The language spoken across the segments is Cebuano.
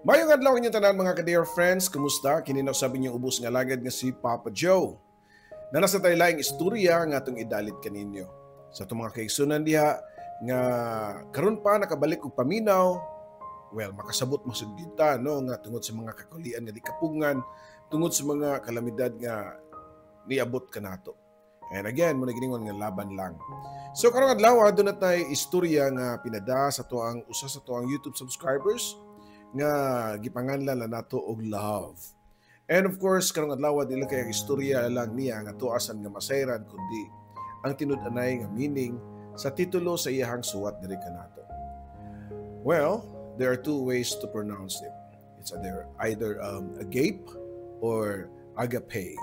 Mayong adlaw inyong tanan, mga ka-dear friends, kumusta? Kini na usab inyong ubos nga alagad nga si Papa Joe. Naa na sa tay laing istorya nga atong idalit kaninyo. Sa atong mga kaigsunan diha nga karon pa nakabalik og paminaw, well, makasabot masud kita, no, nga tungod sa mga kakulian nga di kapugngan, tungod sa mga kalamidad nga niabot kanato. And again, mao na giningon nga laban lang. So karong adlaw, aduna tay istorya nga pinada sa atoang usa sa atoang YouTube subscribers nga gipanganlan na nato og Love. And of course, karong adlaw, dili kay ang istorya lang niya nga tuasan nga masayran kundi ang tinud-anay nga meaning sa titulo sa iyahang suwat diri kanato. Well, there are two ways to pronounce it. It's either agape or agape,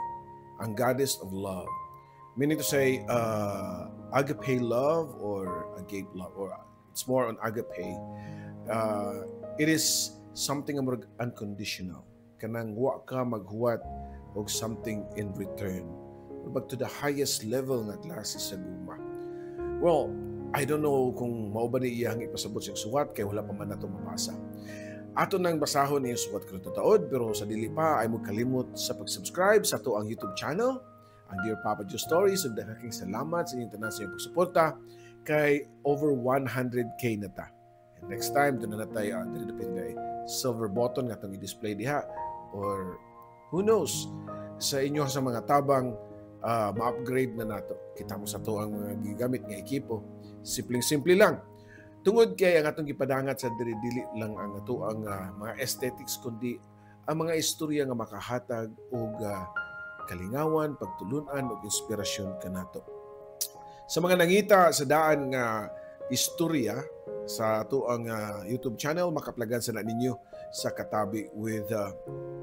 ang goddess of love. Meaning to say, agape love or agape love, or it's more on agape. It is something nga murag unconditional. Kanang wa ka maghuwat og something in return. But to the highest level nga klase sa gugma. Well, I don't know kung mao ba ni iyang ipasabot siyang suwat kay wala pa man nato mabasa. Ato nang basahon iyang suwat karon taod, pero sa dili pa ay kalimot sa pag-subscribe sa atoang YouTube channel, ang Dear Papa Joe Stories, ug daghang salamat sa inyong tanan sa inyong pagsuporta kay over 100K na ta. And next time duna na tayo diri dapit na silver button nga atong i-display diha or who knows, sa inyo sa mga tabang ma-upgrade na nato. Kita mo sa atoang mga gigamit nga ekipo. Simpleng-simple lang. Tungod kay ang atong gipadangat sa diri, dili lang ang atoang mga aesthetics kundi ang mga istorya nga makahatag og kalingawan, pagtulunan ug inspirasyon kanato. Sa mga nangita sa daan nga istorya sa atoang YouTube channel, makaplagan sa na ninyo sa Katabi with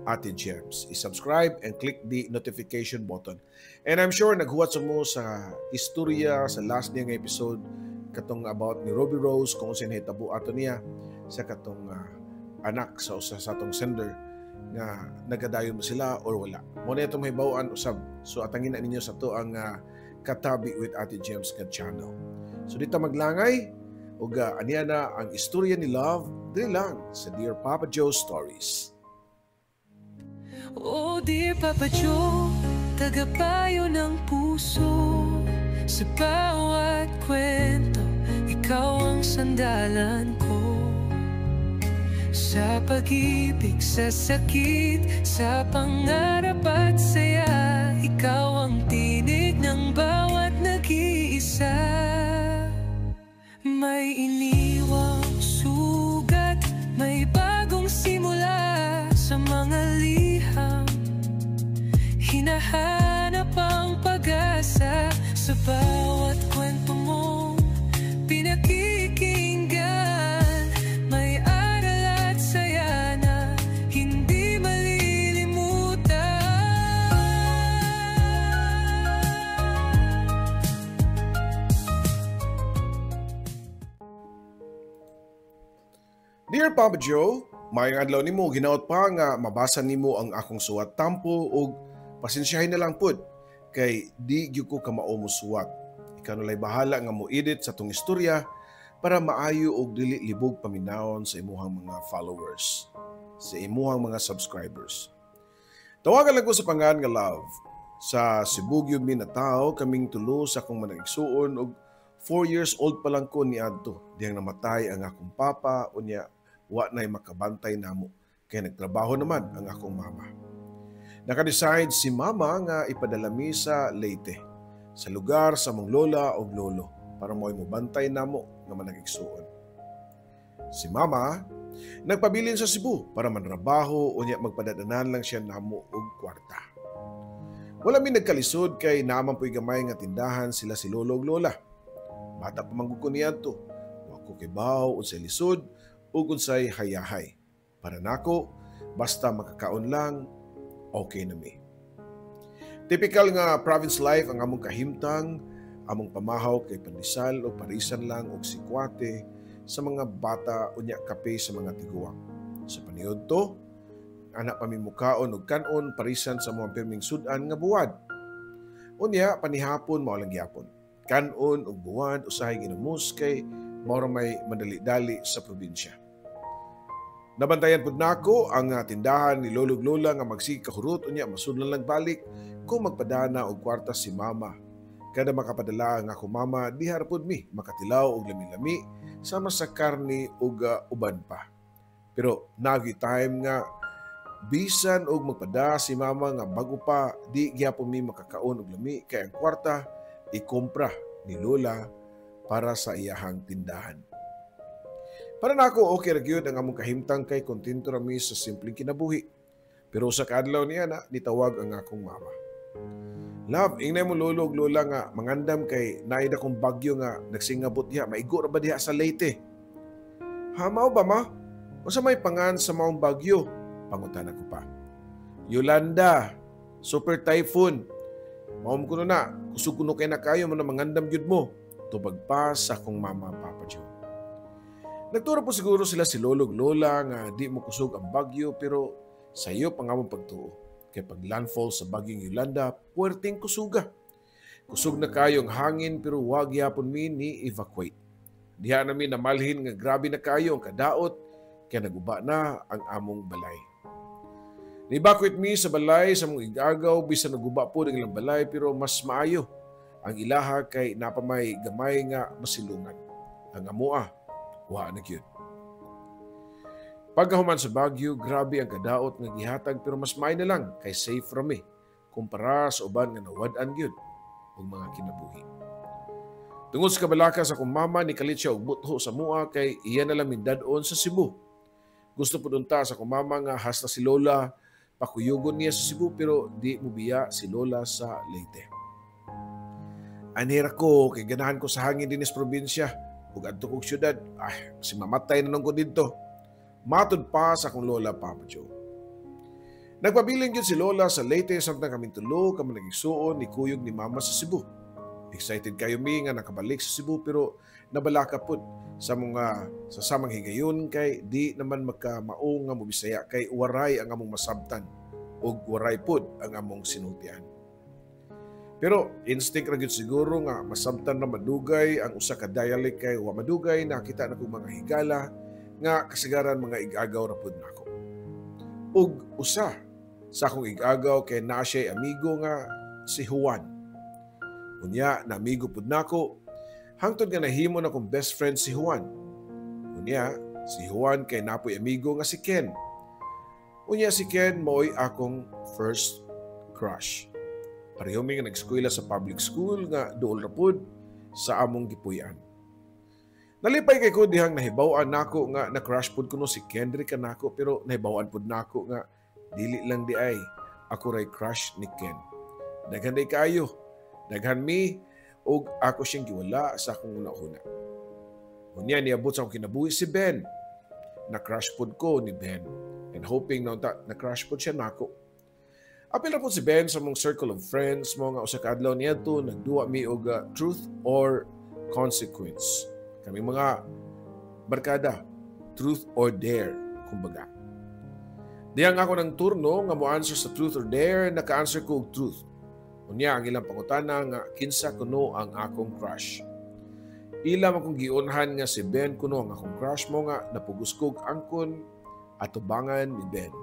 Ate Gems. I-subscribe and click the notification button. And I'm sure naghuwat sa mo sa istorya sa last niya nga episode katong about ni Ruby Rose, kung unsay nahitabo ato niya sa katong anak sa usa sa atong sender nga nagadayon mo sila or wala. Mao na itong mahibaw-an usab. So atangin na ninyo sa atoang Katabi with Ate Gems nga channel. So dito maglangay ug aniya na ang istorya ni Love diri lang sa Dear Papa Joe Stories. Oh dear Papa Joe, tagapayo ng puso. Sa bawat kwento, ikaw ang sandalan ko. Sa pag-ibig, sa sakit, sa pangarap at saya, ikaw ang tinig ng bawat nag-iisa. May iniwang sugat, may bagong simula. Sa mga liham, hinahanap ang pag-asa. Sa bawat kwento mong pinakikinggan, may aral at saya na hindi malilimutan. Dear Papa Joe, maayong adlaw nimo. Ginaot pa nga mabasa nimo ang akong suwat tampo ug pasensyahin na lang pud kay di gyud ko kamao mo suwat. Ikaw na lay bahala nga mo edit sa atong istorya para maayo og dili libog paminawon sa imuhang mga followers, sa imuhang mga subscribers. Tawagan lang ko sa pangan nga Love. Sa Cebu gyud mi natawo kaming tulo sa akong manag-igsuon ug 4 years old pa lang ko niadto diyang namatay ang akong papa, unya wa na'y makabantay namo kay nagtrabaho naman ang akong mama. Naka-decide si mama nga ipadala mi sa Leyte, sa lugar sa among lola o lolo, para mo'y mobantay namo nga manag-igsuon. Si mama nagpabilin sa Cebu para manrabaho, unya magpadadanan lang siya namo og kwarta. Wala mi nagkalisod kay naa man po'y gamay nga tindahan sila si lolo ug lola. Bata pa man gud ko niadto, wa ko kibaw unsay lisod ug unsay hayahay. Para nako, basta makakaon lang, okay na mi. Typical nga province life ang among kahimtang, among pamahaw kay pandesal o parisan lang og sikwate sa mga bata unya kape sa mga tiguang. Sa paniud to, ana pa mi mukaon og kanon parisan sa mga pirming sudan nga buwad. Unya panihapon mao lang gyapon. Kanon og buwad usahay ginamos kay mao ra may madali-dali sa probinsya. Nabantayan pud nako ang tindahan ni lolo ug lola nga magsige kahurot, unya masudlan lang balik kung magpadana og kwarta si mama. Kada makapadala ang akong mama, diha ra pud mi makatilaw og lami-lami sama sa karni ug uban pa. Pero nagi time nga bisan og magpada si mama nga bago pa, di gyapon mi makakaon og lami kay ang kwarta ikompra ni lola para sa iyahang tindahan. Para nako, okay ra gyud ang among kahimtang kay kontento ra mi sa simpleng kinabuhi. Pero sa kaadlaw niya na nitawag ang akong mama. "Love, ingnay mo lolo ug lola nga mangandam kay naay dakong bagyo nga nagsingabot diha, maigo ra ba diha sa Leyte?" "Ha, mao ba, ma? Unsa may pangan sa maong bagyo?" pangutana ko pa. "Yolanda, super typhoon. Mao kuno na, kusog kuno kay na kayo mo na mangandam gyud mo," tubag pa sa akong mama, Papa Joe. Nagturo po siguro sila si lolo ug lola nga di mo kusog ang bagyo, pero sa iyo pa nga mong pagtuo. Kay pag landfall sa bagyong Yolanda, puwerteng kusuga. Kusog na kayo ang hangin pero wag yapon mi ni evacuate. Diha nami namalhin nga grabe na kayo ang kadaot kaya naguba na ang among balay. Ni-evacuate mi sa balay sa mong igagaw, bisan naguba po ang ilang balay pero mas maayo ang ilaha kay napamay gamay nga masilungan. Ang amoa, wa na gyud. Pagkahuman sa bagyo, grabe ang kadaot nga gihatag pero mas maayo na lang kay safe ra mi kumpara sa uban nga nawad-an gyud og mga kinabuhi. Tungod sa kabalaka sa akong mama, nikalit siya og butho sa mua kay iya na lang mindad-on sa Cebu. Gusto pud unta sa akong mama nga hasta si Lola pakuyugon niya sa Cebu pero di mobiya si Lola sa Leyte. "Anhira ko kay ganahan ko sa hangin dinhi sa probinsya ug adto kog syudad, ay si mamatay na nung ko didto," matud pa sa akong lola, Papa Joe. Nagpabilin gyud si Lola sa Leyte samtang kaming tulo ka mga igsuon ni kuyog ni mama sa Cebu. Excited kayo mi nga nakabalik sa Cebu pero nabalaka pud sa mga sa samang higayon kay di naman magkamao nga mobisaya kay waray ang among masabtan ug waray pud ang among sinultian. Pero instinct ra gyud siguro nga masabtan na madugay ang usa ka dialect kay wa madugay nakita na kong mga higala nga kasagaran mga igagaw ra pud nako. Ug usa sa akong igagaw kay naa siya'y amigo nga si Juan. Unya na amigo pud nako hangtod nga nahimo na akong best friend si Juan. Unya si Juan kay napoy amigo nga si Ken. Unya si Ken mao'y akong first crush. Pareho mi nga nag-eskwela sa public school nga duol ra pud sa among gipuy-an. Nalipay kay ko dihang nahibaw-an nako nga na-crush pud kuno si Kendrick kanako pero nahibaw-an pud nako nga dili lang di ay ako ray crush ni Ken. Daghan day kaayo. Daghan mi og ako siyang giwala sa akong una-una. Unya niabot sa akong kinabuhi si Ben. Na-crush pud ko ni Ben and hoping na unta na-crush pud siya nako. Apil na po si Ben sa mong circle of friends mo nga usa ka adlaw niadto nagduwa mi og truth or consequence. Kami mga barkada, truth or dare kumbaga. Diyang ako ng turno nga mo answer sa truth or dare, naka-answer ko og truth. Unya ang ilang pangutana nga kinsa kuno ang akong crush. Ila man kong giunhan nga si Ben kuno ang akong crush mo nga napugos kog angkon atubangan ni Ben.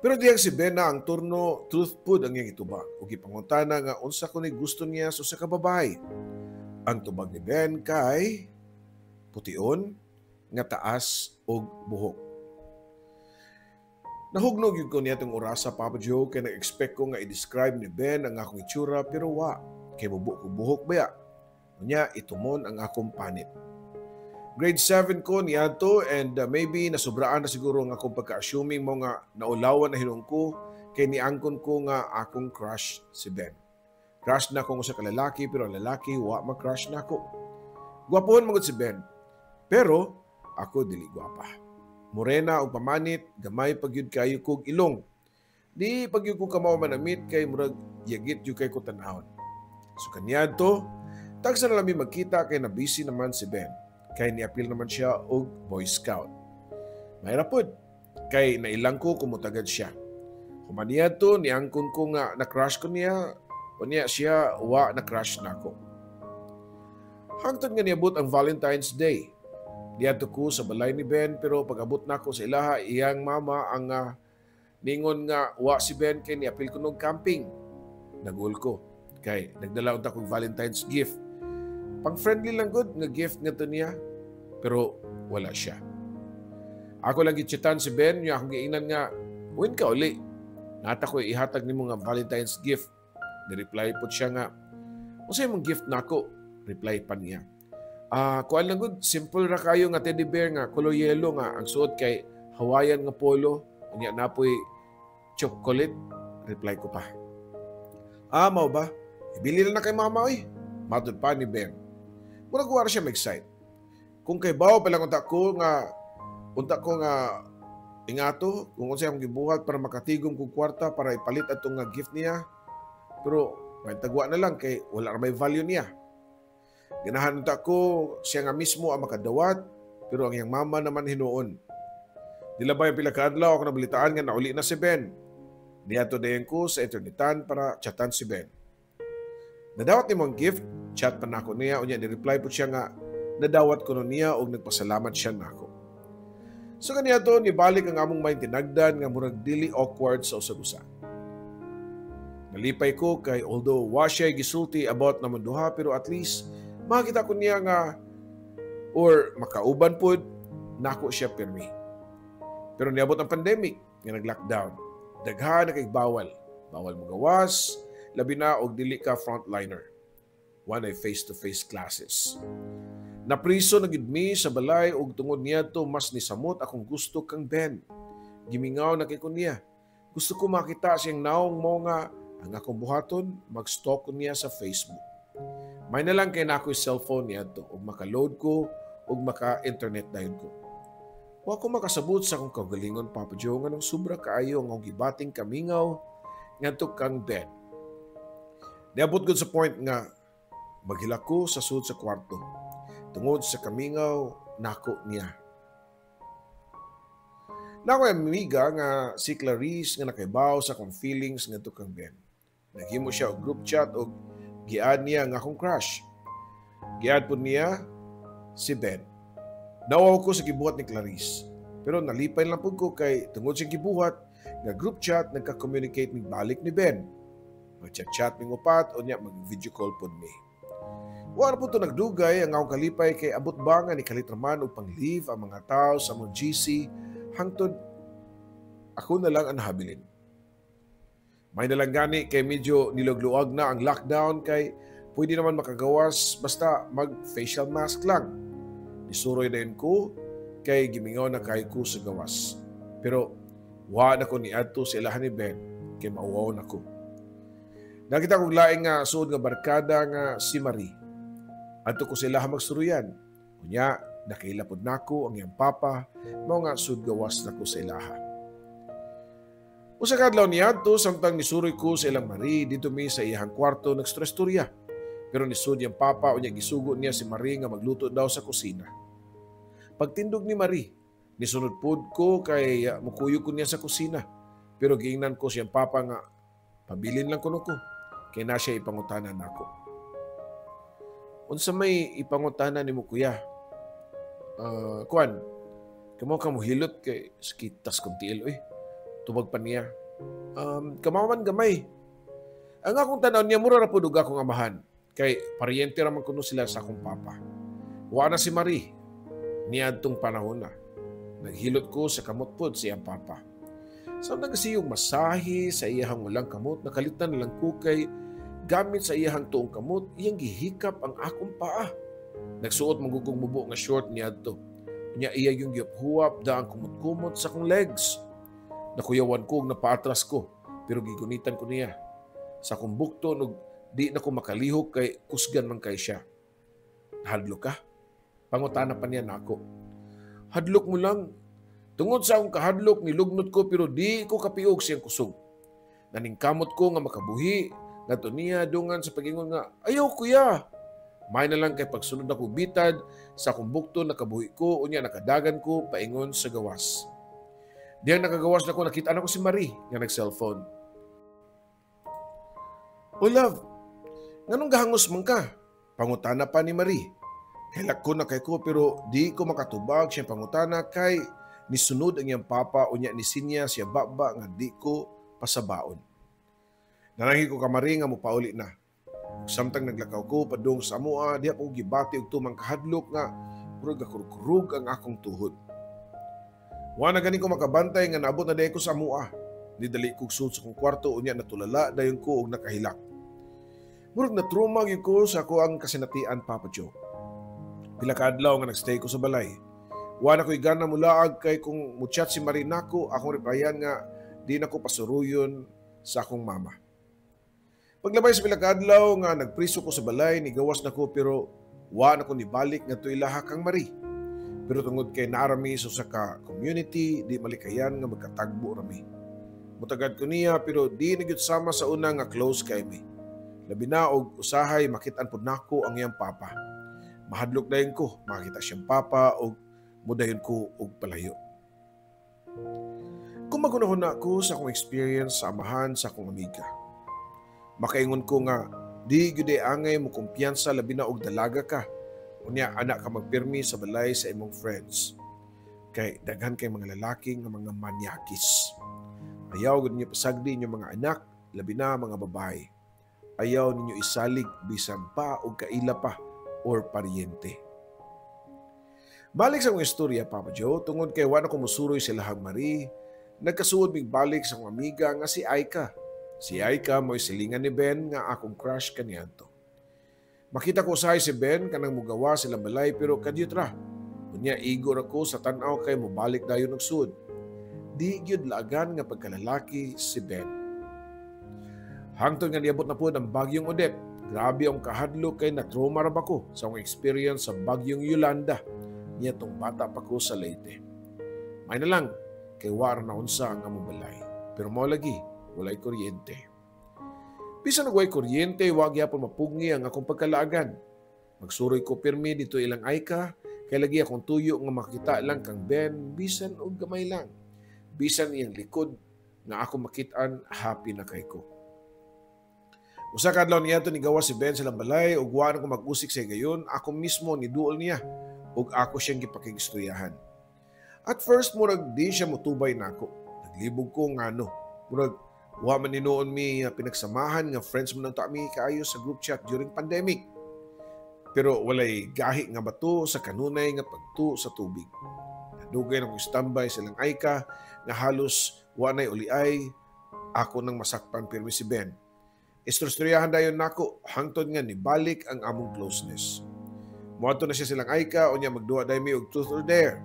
Pero diyang si Ben na ang turno, truth pud ang iyang itubag. Ug gipangutana nga unsa kuno gusto niya sa usa ka babae. Ang tubag ni Ben kay pution nga taas og buhok. Nahugnog yun ko niya itong orasa, Papa Joe, kay nag-expect ko nga i-describe ni Ben ang akong itsura pero wa. Kay mubo ko buhok baya. Unya, itumon ang akong panit. Grade 7 ko niadto and maybe nasubraan na siguro ang akong pagka-assuming mo nga naulawan na hinong ko kay niangkon ko nga akong crush si Ben. Crush na ko sa kalalaki pero ang lalaki wa ma-crush na ako. Gwapohon magud si Ben. Pero ako dili gwapa. Morena og pamanit, gamay pagyud kayo kog ilong. Di pagyud ko kamao manamit kay murag yagit jud kay ko tanawon. So kaniadto, tagsa na lang mi magkita kay na busy naman si Ben. Kay niapil naman siya og Boy Scout. Mahira pod kay nailang ko kumutagad siya. Humaniadto niangkon ko nga na-crush ko niya, unya siya wa na-crush nako. Hangtod nga niabot ang Valentine's Day. Niadto ko sa balay ni Ben, pero pag-abot nako sa ilaha, iyang mama ang ningon nga wa si Ben kay niapil ko nog camping. Nagul ko kay nagdala unta kog Valentine's gift. Pang friendly lang gud nga gift ngadto niya, pero wala siya. Ako lang gichitan si Ben nga akong giingnan nga, "When ka uli? Nata ko ihatag nimo nga Valentine's gift." Ni-reply pod siya nga, "Unsay imong gift nako?" Reply pa niya. "Ah, kuan lang gud, simple ra kayo nga teddy bear nga color yellow nga ang suot kay Hawaiian nga polo, unya napoy chocolate." Reply ko pa. "Ah, mao ba? Ibili na kay mama oy." Matod pa ni Ben. Murag wa ra siya ma-excite. Kung kay bawo pa lang unta ko nga ingato kung unsay akong gibuhat para makatigom kog kwarta para ipalit atong nga gift niya. Pero may tagwa na lang kay wala ra may value niya. Ganahan unta ko siya nga mismo ang makadawat, pero ang iyang mama naman hinuon. Dila ba yung pila ka adlaw, ako nabalitaan nga nauli na si Ben. Niadto dayon ko sa internetan para chatan si Ben. "Nadawat nimo ang gift?" chat pa nako niya, unya ni-reply po siya nga nadawat kuno niya og nagpasalamat siya nako. So kaniya to nibalik ang among may tinagdan nga murag dili awkward sa usag-usa. Nalipay ko kay although wa siya gisulti about namon duha, pero at least makita ko niya nga or makauban pod nako siya pirmi. Pero niabot ang pandemic nga nag-lockdown. Daghan na kay bawal. Bawal mo gawas, labi na og dili ka frontliner. Wa nay face-to-face classes. Napriso na gid mi sa balay ug tungod niadto mas nisamot akong gusto kang Ben. Gimingaw na kay ko niya. Gusto ko makita siyang naong mo nga ang akong buhaton, mag-stalk ko niya sa Facebook. May na lang kay na ako'y cellphone niadto ug maka-load ko ug maka-internet dayon ko. Wa ko makasabot sa akong kaugalingon, Papa Joe, nga nang sobra kaayo ang akong gibating kamingaw ngadto kang Ben. Niabot gud sa point nga maghilak ko sa sud sa kwarto tungod sa kamingaw nako niya. Nako amiga nga si Clarice nga nakaibaw sa akong feelings ngadto kang Ben. Naghimo siya og group chat og gi-add niya ang akong crush. Gi-add pod niya si Ben. Nauwaw ko sa gibuhat ni Clarice. Pero nalipay lang pud ko kay tungod sa gibuhat nga group chat, nagka-communicate mig balik ni Ben. Mag-chat-chat mig upat o niya mag-video call pod mi. Wa ra pud to nagdugay ang akong kalipay kay abot ba nga ni kalit raman og pang-leave ang mga tao sa among GC hangtod ako na lang ang nahabilin. May na lang gani kay medyo nilugluag na ang lockdown kay pwede naman makagawas basta mag-facial mask lang. Nisuroy dayon ko kay gimingaw na kay ko sa gawas. Pero wa na ko niadto sa ilahan ni Ben kay mauwaw na ko. Nakita kong laing nga suod nga barkada nga si Marie. Adto ko sa ilaha magsuruyan. Unya, nakaila pod nako ang iyang papa, mao nga sud gawas nako sa ilaha. Usa ka adlaw niadto, samtang nisuroy ko sa ilang Marie, dito mi sa iyang kwarto nagstorya. Pero nisud iyang papa, unya gisugo niya si Marie nga magluto daw sa kusina. Pagtindog ni Marie, nisunod pod ko kay mukuyog ko niya sa kusina. Pero giingnan ko siyang papa nga pabilin lang kuno ko kay na siya ipangutana nako. "Unsa may ipangutana nimo, kuya?" "Kuan, kamo ka mohilot kay sakitas kong tiil oy." Tubag pa niya. "Kamaman gamay." Ang akong tanaw niya, mura ra pud og akong amahan. Kay paryente ra man kuno sila sa akong papa. Wa na si Marie niadtong panahon na. Naghilot ko sa kamot pod sa iyang papa. Sa nagsiyog masahe sa iyahang walang kamot, nakalitan na lang ko kay gamit sa iyahang tuong kamot, iyang gihikap ang akong paa. Nagsuot man gud kong mubo nga short niadto. Nya iya yung gihuwap da ang kumot-kumot sa akong legs. Nakuyawan ko ug napaatras ko, pero gigunitan ko niya sa akong bukton ug di na ko makalihok kay kusgan man kay siya. "Nahadlok ka?" Pangutana pa niya nako. "Hadlok mo lang." Tungod sa akong kahadlok, nilugnot ko pero di ko kapiog siyang kusog. Naningkamot ko nga makabuhi ngadto niya dungan sa pagingon nga, "Ayaw, kuya." May na lang kay pagsunod ako bitad sa akong bukton, nakabuhi ko, unya nakadagan ko paingon sa gawas. Diyang nakagawas na ko, nakita na ko si Marie nga nag-cellphone. "Oh love, nganong gahangos man ka?" Pangutana pa ni Marie. Kahilak ko na kay ko pero di ko makatubag siyang pangutana kay nisunod ang iyang papa unya ni sinya siya baba nga di ko pasabaon. Nananghi ko kamari nga mopauli na. Samtang naglakaw ko padung sa amoa, diha ko gibati og tumang kahadlok nga murag gakurkurog ang akong tuhod. Wa na gani ko makabantay nga naabot na ko sa amoa. Nidali kog sud sa akong kwarto unya natulala dayon ko og nakahilak. Murag na-trauma gyud ko sa ako ang kasinatian, Papa Joe. Pila ka adlaw nga nagstay ko sa balay. Wa na ko'y gana mulaag kay kung muchat si Marie nako, akong replyan nga di na ko pasuruyon sa akong mama. Paglabay sa pila ka adlaw nga nagpriso ko sa balay, nigawas na ko pero wa na ko nibalik nga ilaha kang Marie. Pero tungod kay naarami sa usa ka community, di malikayan nga magkatagbo rami. Mutagad ko niya pero di na gyud sama sa una nga close kay mi. Labi na og usahay makit-an pud nako ang iyang papa. Mahadlok dayon ko makita siyang papa og mudayon ko og palayo. Kung magunahuna ko sa akong experience sa amahan sa akong amiga, makaingon ko nga di gyud angay mo kumpiyansa labi na og dalaga ka. Unya anak ka magpirmi sa balay sa imong friends. Kay daghan kay mga lalaki nga mga manyakis. Ayaw gud ninyo pasagdi inyong mga anak, labi na mga babae. Ayaw ninyo isalig bisan pa og kaila pa or paryente. Balik sa akong istorya, Papa Joe, tungod kay wa na ko musuroy sa ilahang Marie, nagkasuod mig balik sa akong amiga nga si Aika. Si Aika mo'y silingan ni Ben nga akong crush kaniadto. Makita ko usahay si Ben kanang mugawa sila balay pero kadyot ra. Unya igor ako sa tan-aw kay mobalik dayon og sud. Di gyud laagan nga pagkalalaki si Ben. Hangtod nga niabot na pod ang bagyong Odette. Grabe ang kahadlok kay na-trauma ra ba ko sa akong experience sa bagyong Yolanda niya tong bata pa ko sa Leyte. May na lang kay wa ra na unsa ang among balay. Pero mao lagi walay kuryente. Bisan og way kuryente, wa gyapon mapugni ang akong pagkalaagan. Magsuroy ko pirmi dito ilang Aika, kay lagi akong tuyo nga makita lang kang Ben, bisan og gamay lang. Bisan iyang likod nga ako makit-an, happy na kay ko. Usa ka adlaw niya ni gawa si Ben sa ilang balay ug wa na ko mag-usik sa higayon, ako mismo ni duol niya ug ako siyang gipakigstoryahan. At first murag di siya motubay nako. Naglibog ko ngano. Murag wa man hinuon mi pinagsamahan nga friends man ta mi kaayo sa group chat during pandemic. Pero walay gahi nga bato sa kanunay nga pagtu sa tubig. Nadugay na kong standby silang Aika nga halos wa nay uliay, ako nang masakpan pirmi si Ben. Istoryahan dayon nako hangtod nga nibalik ang among closeness. Moadto na siya silang Aika unya magduwa dayon mi og truth or dare.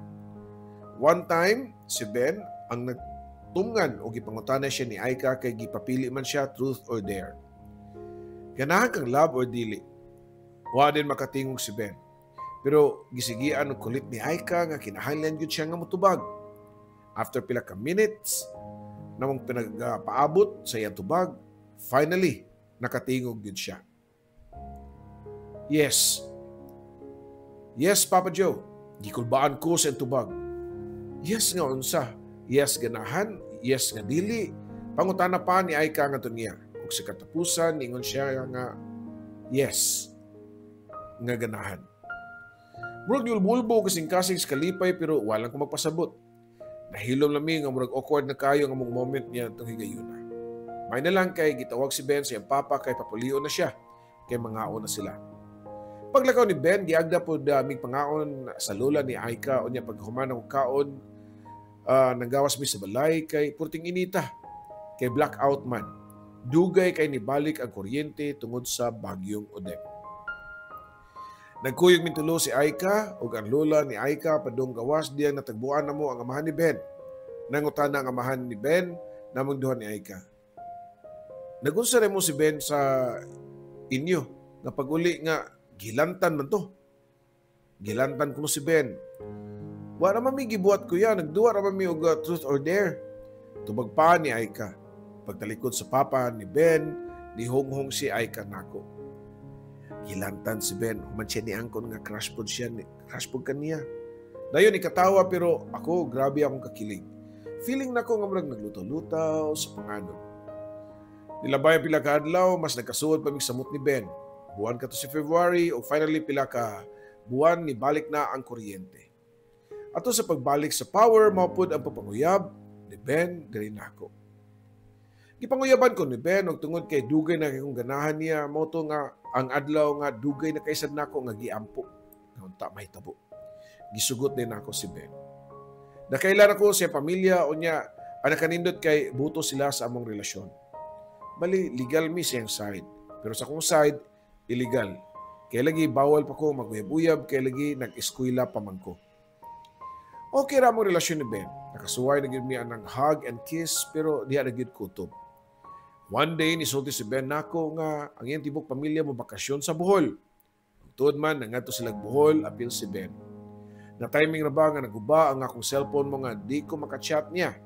One time si Ben ang nagtungan o gipangutana siya ni Aika kay gipapili man siya truth or dare. Ganahan kang love or dili? Wa din makatingog si Ben. Pero gisigian og kulit ni Aika nga kinahanglan gyud siya nga motubag. After pila ka minutes namong pinagpaabot sa iyang tubag, finally nakatingog gyud siya. Yes. Yes, Papa Joe. Gikulbaan ko sa iyang tubag. Yes nga unsa? Yes ganahan, yes nga dili. Pangutana pa ni Aika nga niya. Ug sa katapusan ningon siya nga yes nga ganahan. Murag niulbo-ulbo kasing-kasing sa kalipay pero walang ko magpasabot. Nahilom lami nga murag awkward na kayo ang among moment niya itong higayuna. May na lang kay gitawag si Ben sa iyang papa kay papulion na siya kay mangaon na sila. Paglakaw ni Ben, giagda pod mig pangaon sa lola ni Aika unya paghuman og kaon nanggawas mi sa balay kay purting inita kay blackout man. Dugay kay nibalik ang kuryente tungod sa bagyong Odette. Nagkuyog mintulo si Aika ug ang lola ni Aika padung gawas diyang natagbuan namo ang amahan ni Ben. Nangutana ang amahan ni Ben namong duha ni Aika. Nagunsa mo si Ben sa inyo nga pag-uli nga gilantan man to. Gilantan ko si Ben. Wa ra man mi gibuhat kuya, nagduwa ra man mi og truth or dare. Tubag pa ni Aika. Pagtalikod sa papa ni Ben, nihonghong si Aika nako. Gilantan si Ben, human siya niangkon nga crush pod siya, crush pod kaniya. Dayon ikatawa pero ako grabe akong kakilig. Feeling nako nga murag nagluto-lutaw sa panganod. Nilabay ang pila ka adlaw, mas nagkasuod pa mig samot ni Ben. Buwan ka to si February o finally pila ka buwan nibalik na ang kuryente. Ato sa pagbalik sa power, mao pud ang pagpanguyab ni Ben diri nako. Gipanguyaban ko ni Ben og tungod kay dugay na kay kong ganahan niya, mao to nga ang adlaw nga dugay na kay sad nako nga giampo nga unta mahitabo. Gisugot din nako si Ben. Nakailan ako sa pamilya, unya ang nakanindot kay buto sila sa among relasyon. Bali legal mi siyang side, pero sa akong side illegal. Kay lagi bawal pa ko maguyab-uyab, kay lagi nag-eskwela pa man ko. Okay ra among relasyon ni Ben. Nakasuway na gyud mi ang hug and kiss, pero diha na gyud kutob. One day nisulti si Ben nako nga ang iyang tibok pamilya mo bakasyon sa Bohol. Tuod man nangadto sila Bohol apil si Ben. Na timing ra ba nga naguba ang akong cellphone mo nga di ko makachat niya.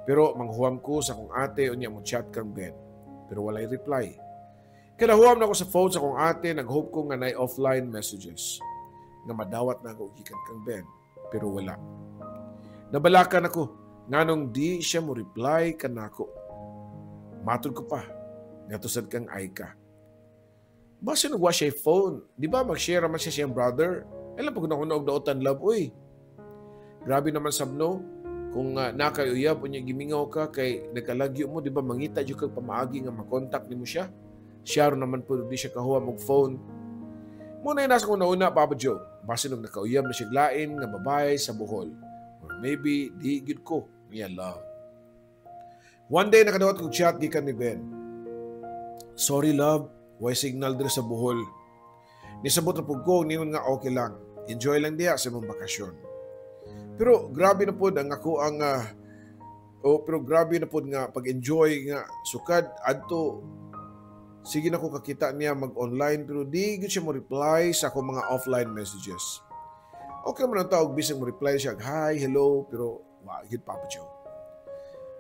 Pero manghuam ko sa akong ate unya mo chat kang Ben. Pero walay reply. Kaya nahuam na ako sa phone sa akong ate, nag-hope ko nga nay offline messages nga madawat na ako gikan kang Ben. Pero wala. Nabalakan ako nganong di siya mo reply kanako. Matod ko pa ngadto sad kang Aika. Basta nagwa siya phone, di ba mag-share naman siya siyang brother? Ilan pag na og daotan, love, uy. Grabe naman sabno, kung nakay uyab unya gimingaw ka kay nagkalagyo mo, di ba mangita jud kag pamaagi nga makontak nimo siya? Siya naman po di siya kahuam og phone. Muna yung nasa kong nauna, Papa Joe. Basin og nakauyab na siya lain nga babae sa Bohol. Or maybe di gyud ko niya love. One day nakadawat kog chat gikan ni Ben. "Sorry love, way signal diri sa Bohol." Nisabot na pud ko, ningon nga okay lang. Enjoy lang diha sa imong bakasyon. Pero grabe na pod ang ako ang oh, pero grabe na pod nga pag-enjoy nga sukad adto sige na ko kakita niya mag-online, pero di gyud siya mo reply sa akong mga offline messages. Okay man ang tawag bisag mo reply siya hi, hello, pero wa gyud, Papa Joe.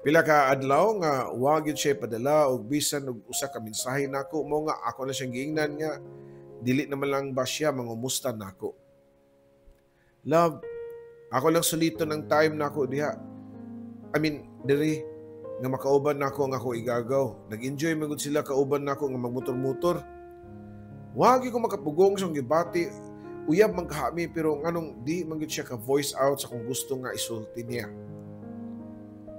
Pila ka adlaw nga wa gyud siya padala og bisan og usa ka mensahe nako, mo nga ako na siyang giingnan nga dili naman lang ba siya mangumusta nako. "Love, ako lang sulito ng time nako diha. I mean, diri nga makauban nako ang ako igagaw. Nag-enjoy man gud sila kauban nako nga magmotor-motor." Wa gyud ko makapugong sa gibati. Uyab man kahami, pero nganong di man gyud siya ka voice out sa kung gusto nga isulti niya.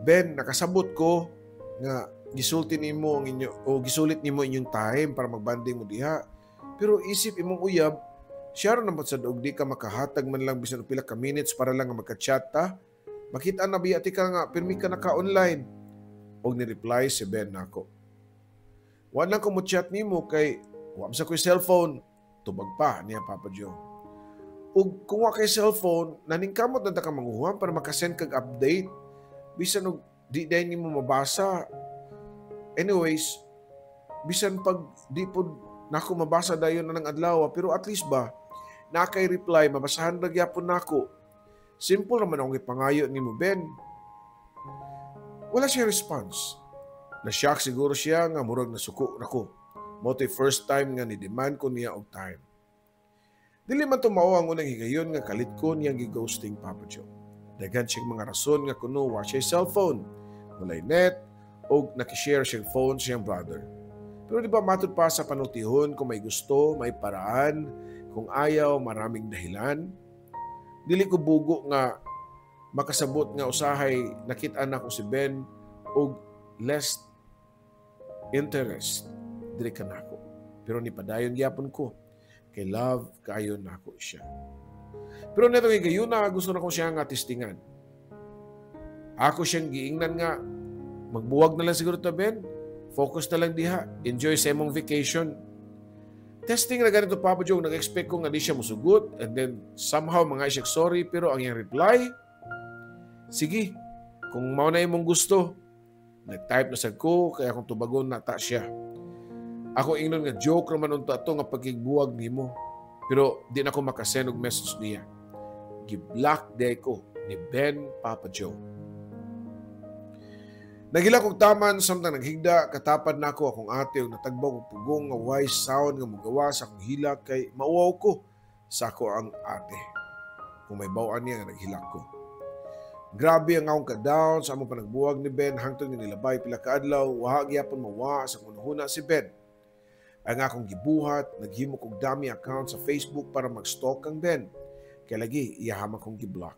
"Ben, nakasabot ko nga gisulti nimo ang inyo o gisulit nimo inyong time para magbanding mo diha. Pero isip imong uyab, siya ra naman sad og di ka makahatag man lang bisan og pila ka minutes para lang nga magka-chat ta. Makita na biya ti ka nga pirmi ka naka-online." Og ni-reply si Ben nako. "Wa lang ko mo chat nimo kay wa man sa ko'y cellphone." Tubag pa niya, Papa Joe. "Ug kung wa kay cellphone, naningkamot na ta ka manguhuam para makasend kag update. Bisan og di dayon nimo mabasa. Anyways, bisan pag di pod nako mabasa dayon na ng adlaw, pero at least ba nakay reply, mabasahan ra gyapon nako. Simple naman akong ipangayo nimo, Ben." Wala siya response. Na-shock siguro siya nga murag nasuko nako. Mao to'y first time nga ni-demand ko niya og time. Dili man to mao ang unang higayon nga kalit ko niyang gi-ghosting, Papa Joe. Daghan siyang mga rason nga kuno wa siya cellphone, walay net, o nakishare siyang phone siyang brother. Pero di ba matud pa sa panultihon, kung may gusto, may paraan, kung ayaw, maraming dahilan? Dili ko bugo nga makasabot nga usahay nakit-an nako si Ben og less interest diri kanako. Pero ni padayon gyapon ko kay love kaayo nako siya. Pero neto kay gayuna gusto na ko siya nga testingan. Ako siyang giingnan nga magbuwag na lang siguro ta, Ben. Focus na lang diha. Enjoy sa imong vacation. Testing na ganito, Papa Joe, nag-expect ko nga di siya musugot and then somehow mga siya sorry, pero ang iyang reply, "Sige, kung mao na imong gusto." Nag-type na sad ko kaya akong tubagon na ta siya. Ako ingnon nga joke raman unta to nga pagkigbuwag nimo. Pero di na ko makasend og message niya. Gi-block day ko ni Ben, Papa Joe. Naghilak kog taman samtang naghigda, katapad nako akong ate ug natagbaw og pugong nga way sound nga mogawa sa akong hilak kay mauwaw ko sa ako ang ate kung may bawaan niya nga naghilak ko. Grabe ang akong ka-down sa among panagbuwag ni Ben hangtod nga nilabay pila ka adlaw, wa gyapon mawa sa akong hunahuna si Ben. Ang akong gibuhat, naghimo kog dummy account sa Facebook para mag-stalk kang Ben. Kay lagi, iyaha man kong gi-block.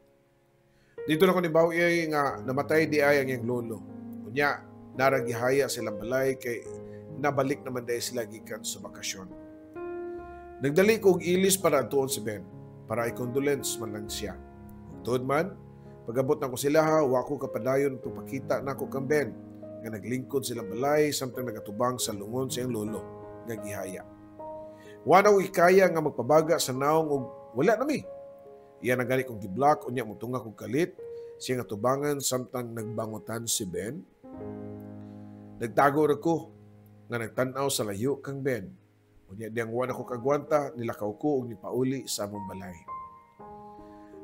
Didto nako nibaw-i nga namatay diay ang iyang lolo. Unya, naa ra gihaya sa ilang balay kay nabalik naman diay sila gikan sa bakasyon. Nagdali ko og ilis para adtuon si Ben, para i-condolence man lang siya. Ug tuod man, pag-abot nako sa ilaha, wa ko kapadayon pagpakita nako kang Ben, nga naglingkod sa ilang balay samtang nagatubang sa lungon sa iyang lolo nga gihaya. Wa na ko kaya nga magpabaga sa naong og wala na mi. Iya na gani kong gi-block, unya motunga kog kalit sa iyang atubangan samtang nagbangutan si Ben. Nagtago ra ko nga nagtan-aw sa layo kang Ben. Unya diyang wa na ko kagwanta, nilakaw ko og nipauli sa among balay.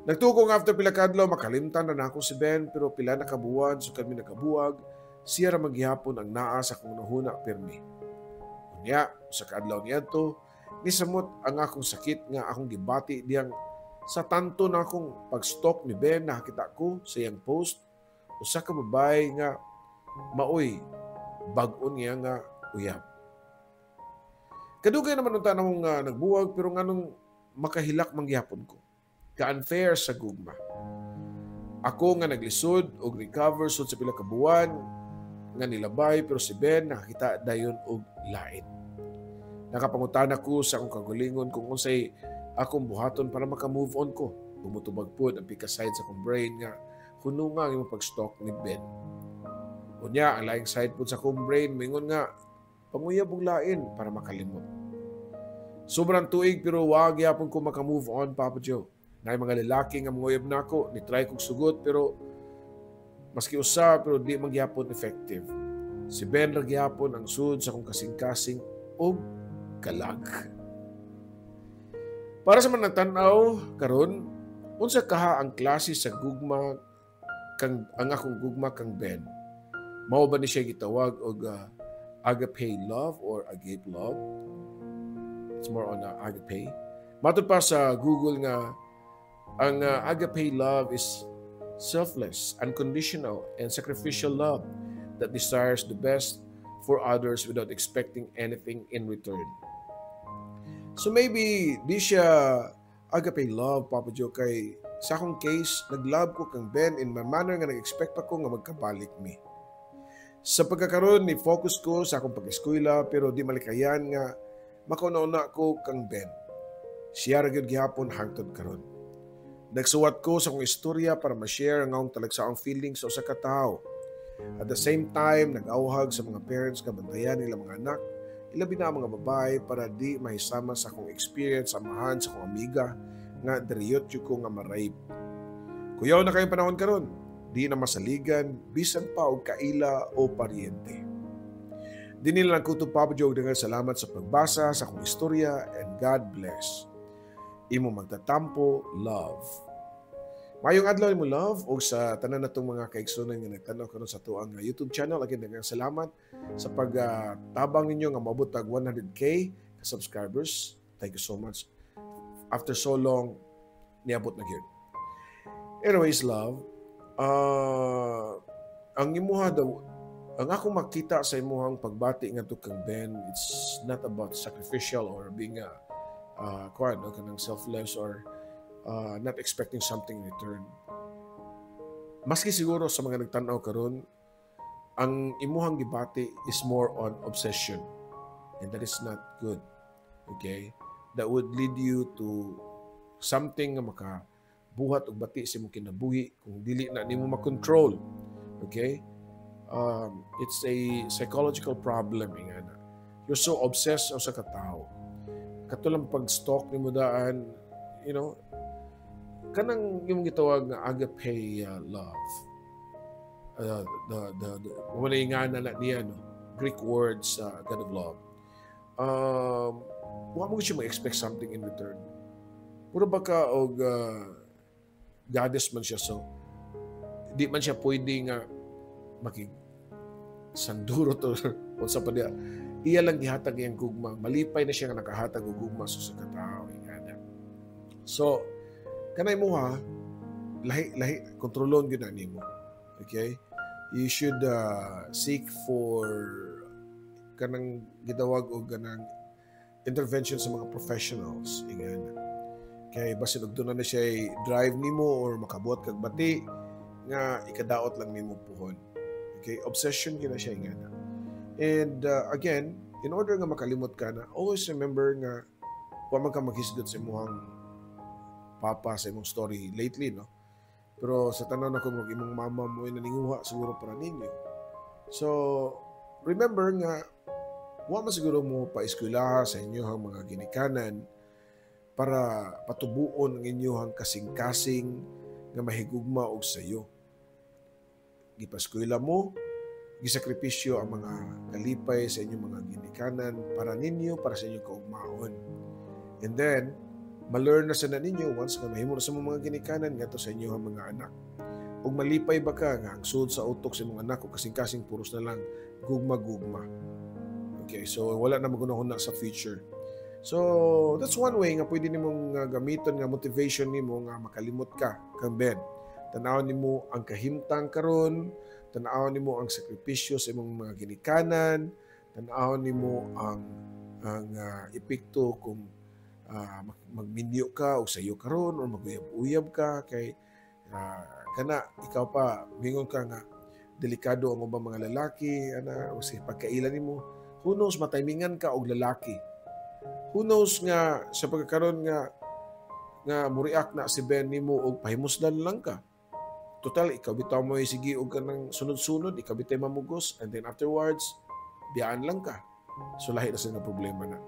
Nagtuo ko nga after pila ka adlaw makalimtan na nako si Ben, pero pila na ka buwan sukad mi nagkabuwag, siya ra man gihapon ang naa sa akong hunahuna pirmi. Unya, sa kaadlaw niadto, nisamot ang akong sakit nga akong gibati diyang sa tanto na akong pag-stalk ni Ben, nakakita ko sa iyang post usa ka babae nga maoy bag-o niya nga uyab. Kadugay naman unta namong nagbuwag, pero nganong makahilak man gihapon ko. Ka-unfair sa gugma. Ako nga naglisod og recover sud sa pila ka buwan nga nilabay, pero si Ben nakakita dayon og lain. Nakapangutana ko sa akong kaugalingon kung unsay akong buhaton para maka-move on ko. Motubag pod ang pika side sa akong brain nga hununga ang imong pag-stalk ni Ben. Unya, ang laing side pod sa akong brain mingon nga panguyab og lain para makalimot. Sobrang tuig pero wa gyapon ko maka-move on, Papa Joe. Naay mga lalaki nga manguyab nako, ni try kog sugot pero maski usa pero di man gyapon effective. Si Ben ra gyapon ang sud sa akong kasing-kasing og kalag. Para sa mga nagtan-aw karon, unsa kaha ang klase sa gugma kang ang akong gugma kang Ben? Mao ba ni siya gitawag og agape love or agape love? It's more on agape. Matod pa sa Google nga ang agape love is selfless, unconditional, and sacrificial love that desires the best for others without expecting anything in return. So maybe di siya agape love, Papa Joe, kay sa akong case, nag-love ko kang Ben in my manner nga nag-expect pa ko nga magkabalik mi. Sa pagkakaroon ni focus ko sa akong pag-eskwela pero di malikayan nga makauna-una ko kang Ben. Siya ra gyud gihapon hangtod karon. Nagsuwat ko sa akong istorya para ma-share ang akong talagsaong feelings sa usa ka tawo. At the same time, nag-awhag sa mga parents nga bantayan nila mga anak, ilabi na ang mga babae, para di mahisama sa akong experience sa amahan sa akong amiga nga diriyot ko nga ma-rape. Kuyaw na kayong panahon karon, di na masaligan bisan pa og kaila o paryente. Dinhi na lang kutob, Papa Joe, dengan salamat sa pagbasa sa akong istorya and God bless. Imo magtatampo, Love. Maayong adlaw mo, Love, ug sa tanan natong mga kaigsunan nga nagtanaw karon sa atuang YouTube channel. Again, daghang salamat sa pagtabang ninyo nga moabot tag 100K ka subscribers. Thank you so much. After so long, niabot na gyud. Anyways, Love, ang imuha daw, ang akong makita sa imuhang pagbati ngadto kang Ben, it's not about sacrificial or being a kuan, no, kanang selfless or not expecting something in return. Maski siguro sa mga nagtanaw karon, ang imuhang gibati is more on obsession. And that is not good. Okay? That would lead you to something nga makabuhat og bati sa imong kinabuhi kung dili na nimo makontrol. Okay? It's a psychological problem nga na. You're so obsessed sa katao. Kato lang pag-stalk nimo daan, kanang imong gitawag nga agape love. The wala nga na niya, no, Greek words, God of love. Wa mo siya ma-expect something in return. Puro ba ka og goddess man siya, so di man siya pwede nga makig sanduro to unsa pa diya. Iya lang gihatag iyang gugma. Malipay na siya nga nakahatag og gugma sa katao ingana. So kanay mo ha, lahi lahi kontrolon gyud na nimo. Okay, you should seek for kanang gitawag og kanang intervention sa mga professionals ingana. Kay basin og duna na siya drive nimo or makabuhat kag bati nga ikadaot lang nimo puhon. Okay, obsession gyud na siya ingana. And again, in order nga makalimot ka na, always remember nga wa man ka maghisgot sa imong papa sa imong story lately, no? Pero sa tanan ako mag imong mama mo ay naninguha siguro para ninyo. So, remember nga wa man siguro mo pa-eskwelaha sa inyong mga ginikanan para patubuon ang inyong kasing-kasing nga mahigugma og sayo. Gipaskwela mo, gisakripisyo ang mga kalipay sa inyong mga ginikanan para ninyo, para sa inyong kaugmaon. And then, ma-learn na sa na ninyo once nga mahimo na sa mga ginikanan ngadto sa inyong mga anak. Ug malipay ba ka nga ang sud sa utok sa imong anak o kasing-kasing puros na lang gugma-gugma. Okay, so wala na magunahuna sa future. So, that's one way nga pwede nimong gamiton nga motivation nimo nga makalimot ka kang Ben. Tan-awon nimo ang kahimtang karon, tan-awon nimo ang sakripisyo sa imong mga ginikanan, tan-awon nimo ang epekto kung magminyo ka o sayo karon or maguyab-uyab ka kay kana ikaw pa mingon ka nga delikado ang ubang mga lalaki ana o sa pagkaila nimo. Who knows, mataymingan ka og lalaki. Who knows nga sa pagkakaroon nga nga mo-react na si Ben nimo og pahimuslan lang ka. Total, ikaw bitaw mo sige og kanang sunod-sunod, ikaw bitay mamugos, and then afterwards biyaan lang ka. So lahi na sa nga problema na.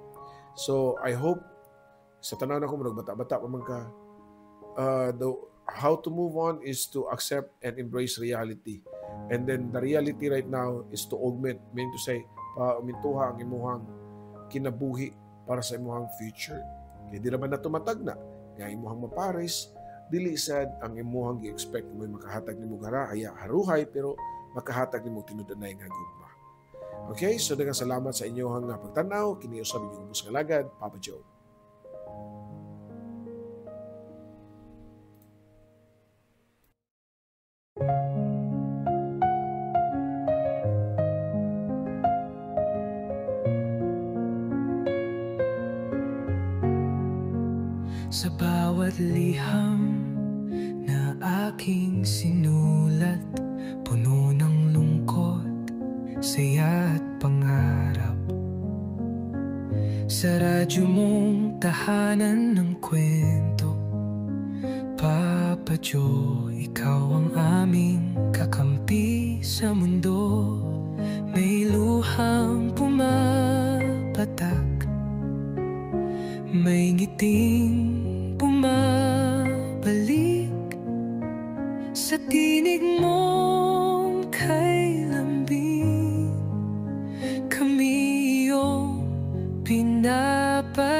So I hope sa tanaw na ko murag bata-bata pa man ka, how to move on is to accept and embrace reality. And then the reality right now is to augment, meaning to say, paumintuha ang imuhang kinabuhi para sa imuhang future. Kaya di naman na tumatag na nga imuhang mapares, dili sad ang imuhang gi-expect mo makahatag nimo gara haruhay, pero makahatag nimo tinud-anay nga gugma. Okay, so daghang salamat sa inyong pagtanaw. Kini usab inyong ubos nga lagad, Papa Joe. Sa bawat liham na aking sinulat, puno ng lungkot, saya at pangarap. Sa radyo mong tahanan ng kwento, Papa Joe, ikaw ang aming kakampi sa mundo. May luhang pumapatak, may ngiting bumabalik sa tinig mong kay lambing. Kami iyong pinapahid.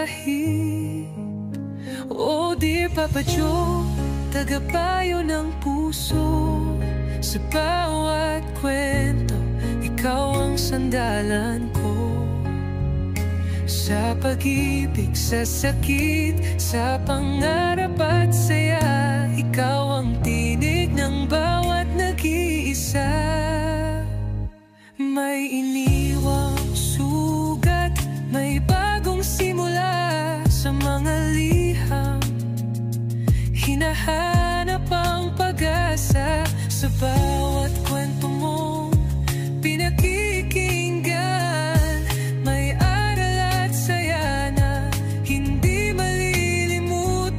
Oh dear Papa Joe, tagapayo ng puso. Sa bawat kwento, ikaw ang sandalan ko. Sa pag-ibig, sa sakit, sa pangarap at saya, ikaw ang tinig ng bawat nag-iisa. May iniwang sugat, may bagong simula. Sa mga liham, hinahanap ang pag-asa. Sa bawat kwento mong pinakikinggan, may aral at saya na hindi malilimutan.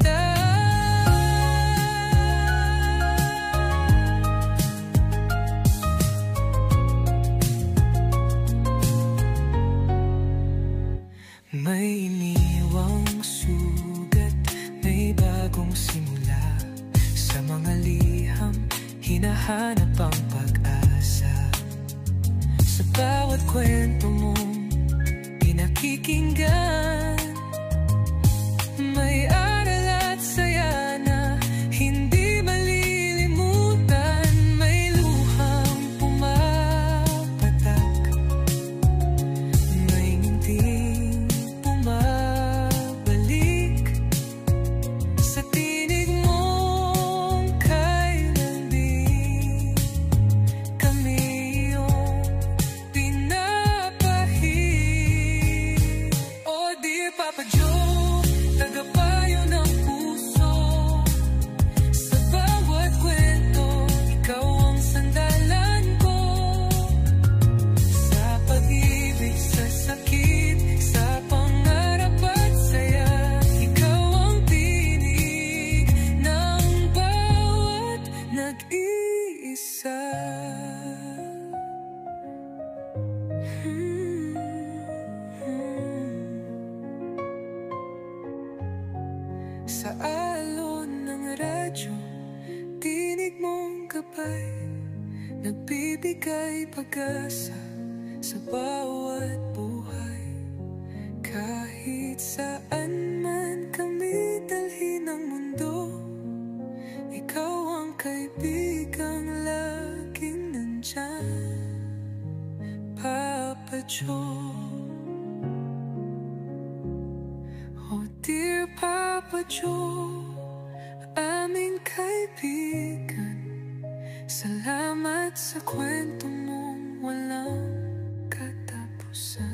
May iniwang sugat, may bagong simula. Sa mga liham, hinahanap ang pag-asa. Sa bawat kwento mong pinakikinggan, may aral at saya na hindi malilimutan. May luhang pumapatak, may ngiting bumabalik. Sa tinig mong kay lambing, kami iyong pinapahid. Oh dear Nagbibigay pag-asa sa bawat buhay. Kahit saan man kami dalhin ng mundo, ikaw ang kaibigang laging nandyan, Papa Joe. Oh dear Papa Joe, aming kaibigan, salamat sa kwento mong walang katapusan.